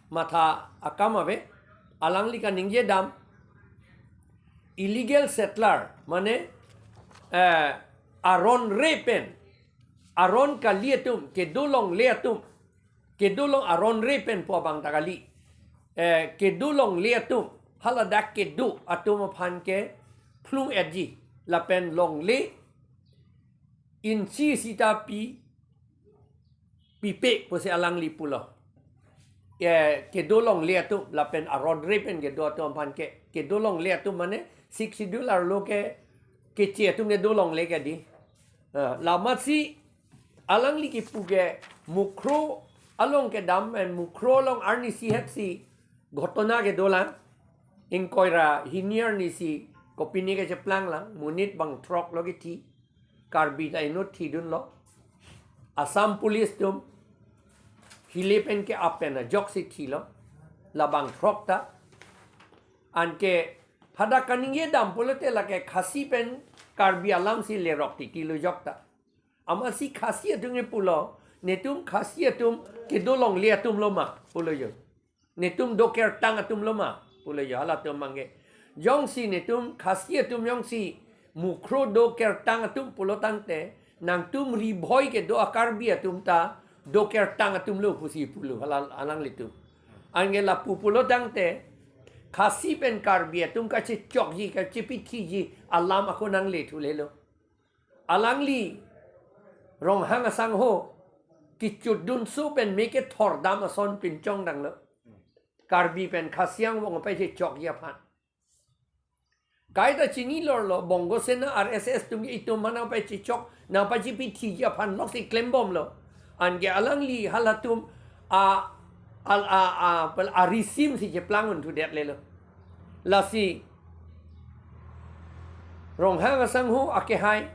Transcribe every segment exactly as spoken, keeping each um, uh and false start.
matha akam ave. Alangli kaningje dam, illegal settler, mane, eh, aron re pen, aron kali atum, kedo longle atum, kedo long aron re pen pu abang ta kali. Eh, kedo longle atum, haladak kedo atum aphan ke phlung etji, lapen longle inchi sita pi, pipe pusi alangli pulo. Eh, kedo longle atum, lapen aron re pen kedo atum aphan ke, kedo longle atum mane Sixth Schedule arlo ke, keche atum kedo longle ke di. Eh, lamatsi alangli kipu ke Mukroh along kedam, and Mukroh along arnisi hetsi ghotona kedolang. Ingkoi ra hini arnisi kopine kecheplang lang, monit bang throk lo kethi, Karbi ta inut thidunlo. Assam Police atum hile pen ke-ap pen ajoksi thilo, la bang throk ta. Anke hadak kaningje dam pulote lake Khasi pen Karbi alamsi lerok titi lo jok ta. Amatsi Khasi atum ke pulo, netum Khasi atum kedo longle atum lo ma, pulo jo. Netum dokertang atum lo ma, pulo jo, halatum abang ke. Jongsi netum Khasi atum jongsi Mukroh dokertang atum pulo tangte, nangtum Ri Bhoi kedo a-Karbi atum ta dokertang atum lo pusi pulo, hala alanglitum. Anke lapu pulo tangte, Khasi pen Karbi atum kachechokji, kachepithiji alam ako nangle thulelo. Alangli Ronghang asangho kichutdunso pen me kethor dam ason pinchong danglo. Karbi pen Khasi angbong apei chechokji aphan. Kaita chini lorlo, Bongo Sena R S S atum ke itum aphan nangpei chechok, nangpei chepithiji aphan loksi klembomlo. Anke alangli halatum a, al, a, a, pel, a-regime si cheplang un thudet lelo. Lasi Ronghang asangho akehai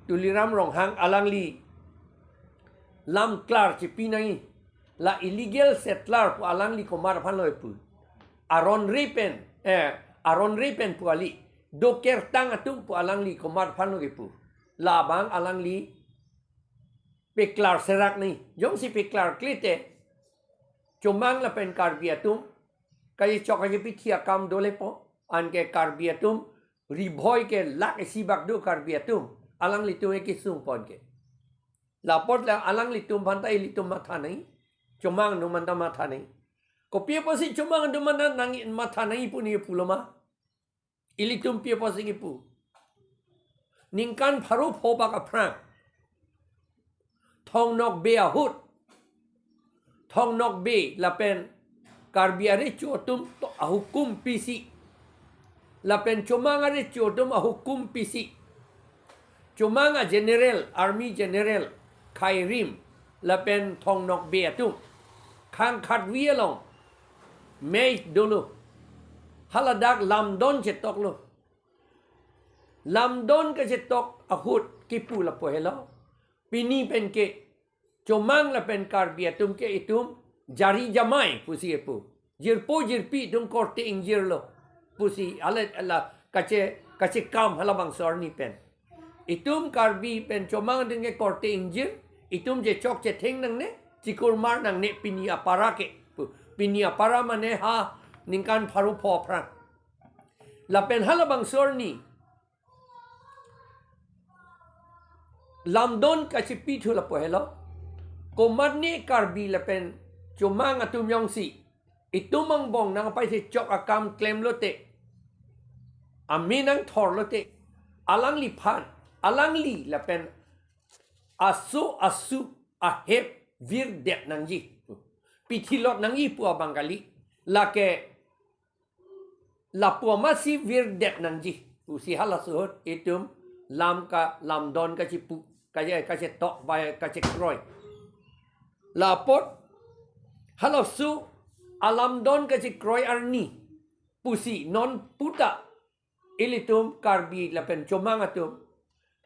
Tuliram Ronghang alangli lam klar chepi nangji. La illegal settler pu alangli komat aphan lo kipu? Aron re pen, eh, aron re pen pu kali, dokertang atum pu alangli komat aphan lo kipu? Labang alangli peklar serak nangji. Jongsi peklarkle te, Chomang lapen Karbi atum kachechok kachepithi akam dolepo, anke Karbi atum, Ri Bhoi ke lakh isi bak do Karbi atum, alanglitum ke kesung pon ke. Lapot la alanglitum aphan ta ilitum matha nangji, Chomang atum aphan ta matha nangji. Kopi apotsi Chomang atum aphan ta nangji, matha nangji pu ne pulo ma? Ilitum pi apotsi kipu? Ningkan pharo pho bak aphrang Thong Nokbe ahut, Thong Nokbe lapen Karbi arecho atum to ahukum pisi, lapen Chomang arecho atum ahukum pisi, Chomang a-general, army general Khairim lapen Thong Nokbe atum khang khatvi along mei dolo. Haladak lamdon chetoklo. Lamdon kachetok ahut kipu lapu helo. Pini pen ke Chomang lapen Karbi atum ke itum jari jamai pusi kipu. Jirpo jirpi itum korte ingjirlo pusi, ale ala kache, kachekam halabangso arni pen. Itum Karbi pen Chomang atum ke korte ingjir, itum chechok chetheng nangne, chikurmar nangne pini apara ke pu. Pini apara mane ha ningkan pharo pho aphrang. Lapen halabangso arni lamdon kachepi thu lapu helo. Komatne Karbi lapen Chomang atum jongsi itum angbong nangpei chechok akam klemlote, ame nangthorlote, alangliphan, alangli lapen aso asu ahep virdet nangji, pithilot nangji pu abang kali. Lake lapu amatsi virdet nangji pusi halaso ahut itum lam ka, lamdon kachepu, kache, kachetok bai kachekroi. Lapot halaso alamdon kachekroi arni pusi non puta ilitum Karbi lapen Chomang atum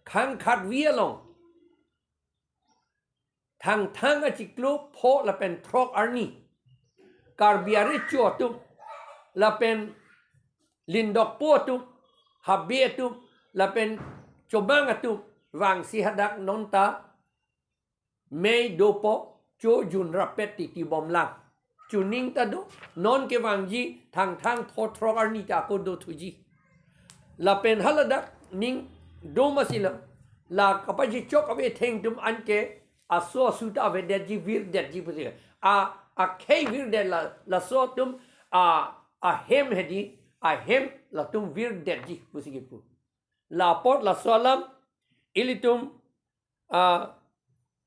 khang khatvi along Thangthang achiklo pho lapen throk arni Karbi arecho atum lapen Lindokpo atum, Habe atum lapen Chomang atum vangsi hadak nonta mei dopo, chojun rapet titi bomlang. chuning ta do, non kevangji thangthang pho throk arni ta ako do thuji. Lapen haladak ning do masi lo, la kapachechok ave atheng atum anke aso asu ta avedetji, virdetji pusi. A, akhei virdet la, laso atum a, ahem hedi, ahem latum virdetji pusi kipu. La apot laso alam ilitum a,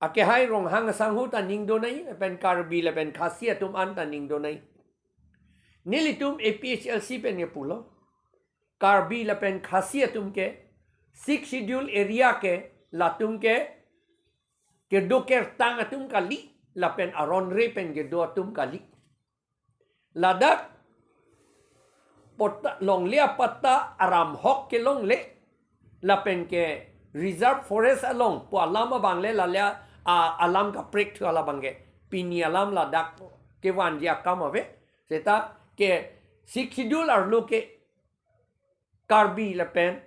akehai Ronghang asangho ta ning do nai, lapen Karbi lapen Khasi atum an ta ning do nai. Nelitum A P H L C pen kepulo, Karbi lapen Khasi atum ke Sixth Schedule area ke, latum ke kedo kertang atum kali, lapen aron re pen kedo atum kali. Ladak patta, longle apatta aram ahok ke longle, lapen ke reserve forest along pu alam abang le, lale a, alam kaprek thu alabang ke. Pini alam ladak kevanji akam ave. Seta ke Sixth Schedule arlo ke Karbi lapen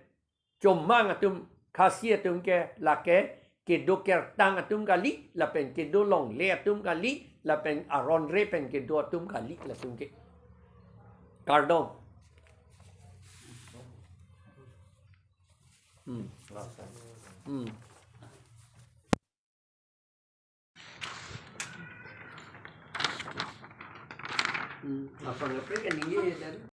Chomang atum, Khasi atum ke lake kedo kertang atum kali, lapen kedo longle atum kali, lapen aron re pen kedo atum kali, latum ke. Kardom. Hmm. Hmm. Hmm. Apa ngapain kan ini ya, Dan?